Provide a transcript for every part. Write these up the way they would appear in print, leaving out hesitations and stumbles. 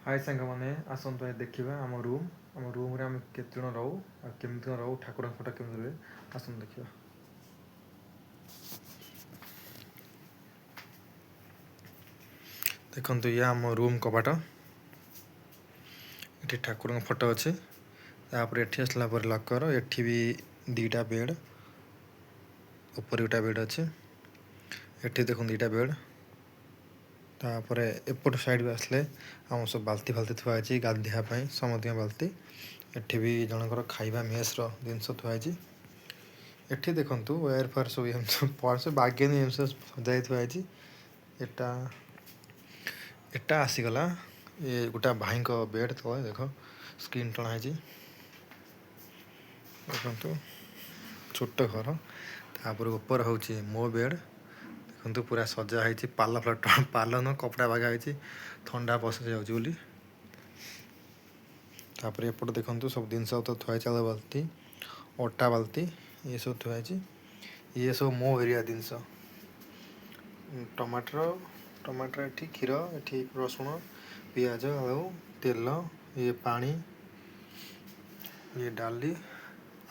ହାଏ ସାଙ୍ଗମାନେ, ଆସନ୍ତୁ ଆଜି ଦେଖିବା ଆମ ରୁମ୍। ଆମ ରୁମ୍ରେ ଆମେ କେତେ ଜଣ ରହୁ ଆଉ କେମିତି କ'ଣ ରହୁ, ଠାକୁରଙ୍କ ଫଟୋ କେମିତି ରୁହେ, ଆସନ୍ତୁ ଦେଖିବା। ଦେଖନ୍ତୁ, ଇଏ ଆମ ରୁମ୍ କବାଟ। ଏଠି ଠାକୁରଙ୍କ ଫଟୋ ଅଛି। ତାପରେ ଏଠି ଆସିଲା ପରେ ଲକର। ଏଠି ବି ଦୁଇଟା ବେଡ଼୍, ଉପରେ ଗୋଟେ ବେଡ଼୍ ଅଛି। ଏଠି ଦେଖନ୍ତୁ, ଦୁଇଟା ବେଡ଼୍। ତାପରେ ଏପଟ ସାଇଡ଼୍ ବି ଆସିଲେ ଆମ ସବୁ ବାଲ୍ଟି ଫାଲ୍ତି ଥୁଆ ହେଇଛି ଗାଧୋଇବା ପାଇଁ, ସମସ୍ତଙ୍କ ବାଲ୍ଟି। ଏଠି ବି ଜଣଙ୍କର ଖାଇବା ମେସ୍ର ଜିନିଷ ଥୁଆ ହେଇଛି। ଏଠି ଦେଖନ୍ତୁ, ୱେୟାର ଫାୟାର ସବୁ ଏମିତି ସବୁ ବାଗେନି, ଏମିତି ସବୁ ସଜା ହେଇ ଥୁଆ ହେଇଛି। ଏଟା ଆସିଗଲା ଏ ଗୋଟା ଭାଇଙ୍କ ବେଡ଼୍। ତଳେ ଦେଖ, ସ୍କ୍ରିନ୍ ଟଣା ହେଇଛି। ଦେଖନ୍ତୁ, ଛୋଟ ଘର। ତାପରେ ଉପରେ ହେଉଛି ମୋ ବେଡ଼୍। ଦେଖନ୍ତୁ, ପୁରା ସଜା ହେଇଛି। ପାଲ ଫାଲ, ପାଲ ନୁହଁ, କପଡ଼ା ବାଗା ହେଇଛି, ଥଣ୍ଡା ପଶି ଯାଉଛି ବୋଲି। ତାପରେ ଏପଟେ ଦେଖନ୍ତୁ, ସବୁ ଜିନିଷ ପତ୍ର ଥୁଆ ହେଇଛି। ଚାଉଳ ବାଲ୍ଟି, ଅଟା ବାଲ୍ଟି, ଇଏ ସବୁ ଥୁଆ ହେଇଛି। ଇଏ ସବୁ ମୋ ଏରିଆ ଜିନିଷ। ଟମାଟର, ଟମାଟର ଏଠି, କ୍ଷୀର ଏଠି, ରସୁଣ, ପିଆଜ, ଆଳୁ, ତେଲ, ଇଏ ପାଣି, ଇଏ ଡାଲି।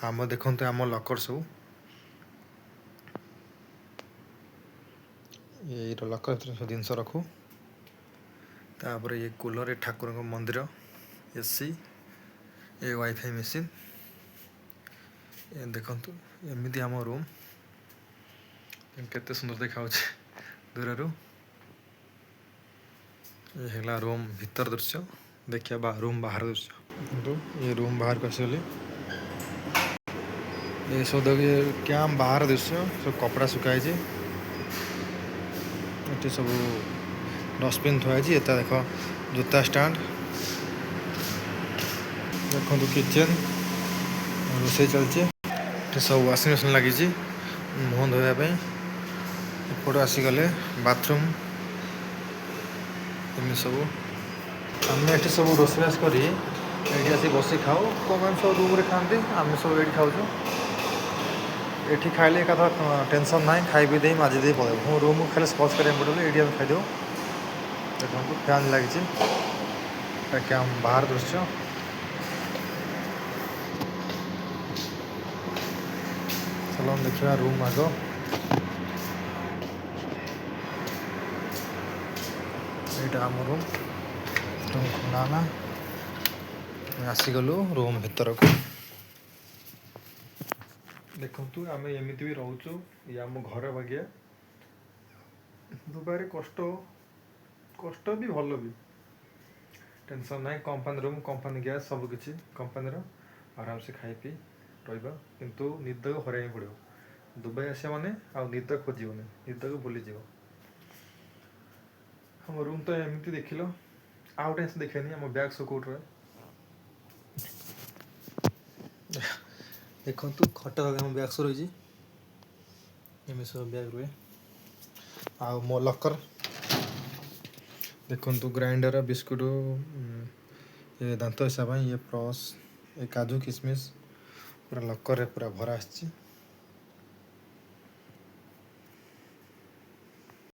ଆମ ଦେଖନ୍ତୁ, ଆମ ଲକର ସବୁ। ଏଇ ଲକର ଭିତରେ ସବୁ ଜିନିଷ ରଖୁ। ତାପରେ ଇଏ କୁଲର, ଏ ଠାକୁରଙ୍କ ମନ୍ଦିର, ଏସି, ଏ ୱାଇଫାଇ ମେସିନ୍। ଏ ଦେଖନ୍ତୁ, ଏମିତି ଆମ ରୁମ୍ କେତେ ସୁନ୍ଦର ଦେଖାଯାଉଛି ଦୂରରୁ। ଏ ହେଲା ରୁମ୍ ଭିତର ଦୃଶ୍ୟ। ଦେଖିବା ବା ରୁମ୍ ବାହାର ଦୃଶ୍ୟ। ଦେଖନ୍ତୁ, ଏ ରୁମ୍ ବାହାରକୁ ଆସିଗଲି। ଏ ସବୁ କ୍ୟାମ୍ପ ବାହାର ଦୃଶ୍ୟ। ସବୁ କପଡ଼ା ଶୁଖା ହେଇଛି। ଏଠି ସବୁ ଡଷ୍ଟବିନ୍ ଥୁଆ ହେଇଛି। ଏଟା ଦେଖ, ଜୋତା ଷ୍ଟାଣ୍ଡ। ଦେଖନ୍ତୁ, କିଚେନ୍, ରୋଷେଇ ଚାଲିଛି। ଏଠି ସବୁ ୱାସିଂ ମେସିନ୍ ଲାଗିଛି ମୁହଁ ଧୋଇବା ପାଇଁ। ଏପଟୁ ଆସିଗଲେ ବାଥରୁମ୍। ଏମିତି ସବୁ ଆମେ ଏଠି ସବୁ ରୋଷେଇବାସ କରି ଏଇଠି ଆସି ବସି ଖାଉ। କମାନେ ସବୁ ରୁମ୍ରେ ଖାଆନ୍ତି, ଆମେ ସବୁ ଏଇଠି ଖାଉଛୁ। ଏଠି ଖାଇଲେ ଏକାଥର ଟେନସନ୍ ନାହିଁ, ଖାଇ ପିଇ ଦେଇ ମାଜି ଦେଇ ପଳେଇବୁ। ମୁଁ ରୁମ୍କୁ ଖାଲି ସ୍ପର୍ଶ କରିବାକୁ ପଡ଼ିବ, ଏଇଠି ଆମେ ଖାଇଦେଉ। ଦେଖନ୍ତୁ, ଫ୍ୟାନ୍ ଲାଗିଛି। କ୍ୟାମ୍ପ ବାହାର ଦୃଶ୍ୟ। ଚାଲନ୍ତୁ ଦେଖିବା ରୁମ୍ ଆଗ। ଏଇଟା ଆମ ରୁମ୍। ରୁମ୍ ଖୋଲା ହେଲା, ଆମେ ଆସିଗଲୁ ରୁମ୍ ଭିତରକୁ। ଦେଖନ୍ତୁ, ଆମେ ଏମିତି ବି ରହୁଛୁ। ଇଏ ଆମ ଘର ବାଗିଆ। ଦୁବାଇରେ କଷ୍ଟ, କଷ୍ଟ ବି, ଭଲ ବି, ଟେନସନ୍ ନାହିଁ। କମ୍ପାନୀ ରୁମ୍, କମ୍ପାନୀ ଗ୍ୟାସ୍, ସବୁ କିଛି କମ୍ପାନୀର। ଆରାମସେ ଖାଇ ପିଇ ରହିବା, କିନ୍ତୁ ନିଦକୁ ହରାଇବାକୁ ପଡ଼ିବ। ଦୁବାଇ ଆସିବା ମାନେ ଆଉ ନିଦ ଖୋଜିବନି, ନିଦକୁ ଭୁଲିଯିବ। ଆମ ରୁମ୍ ତ ଏମିତି ଦେଖିଲ। ଆଉ ଗୋଟେ ଜିନିଷ ଦେଖେନି, ଆମ ବ୍ୟାଗ୍ ସବୁ କେଉଁଠି ରହେ। ଦେଖନ୍ତୁ, ଖଟ ତଳେ ଆମ ବ୍ୟାଗ୍ ସବୁ ରହିଛି। ଏମିତି ସବୁ ବ୍ୟାଗ୍ ରୁହେ। ଆଉ ମୋ ଲକର୍ ଦେଖନ୍ତୁ, ଗ୍ରାଇଣ୍ଡର, ବିସ୍କୁଟ, ଏ ଦାନ୍ତ ଘଷିବା ପାଇଁ, ଇଏ ବ୍ରସ୍, ଏ କାଜୁ କିସମିସ୍, ପୁରା ଲକରରେ ପୁରା ଭରା ଆସିଛି।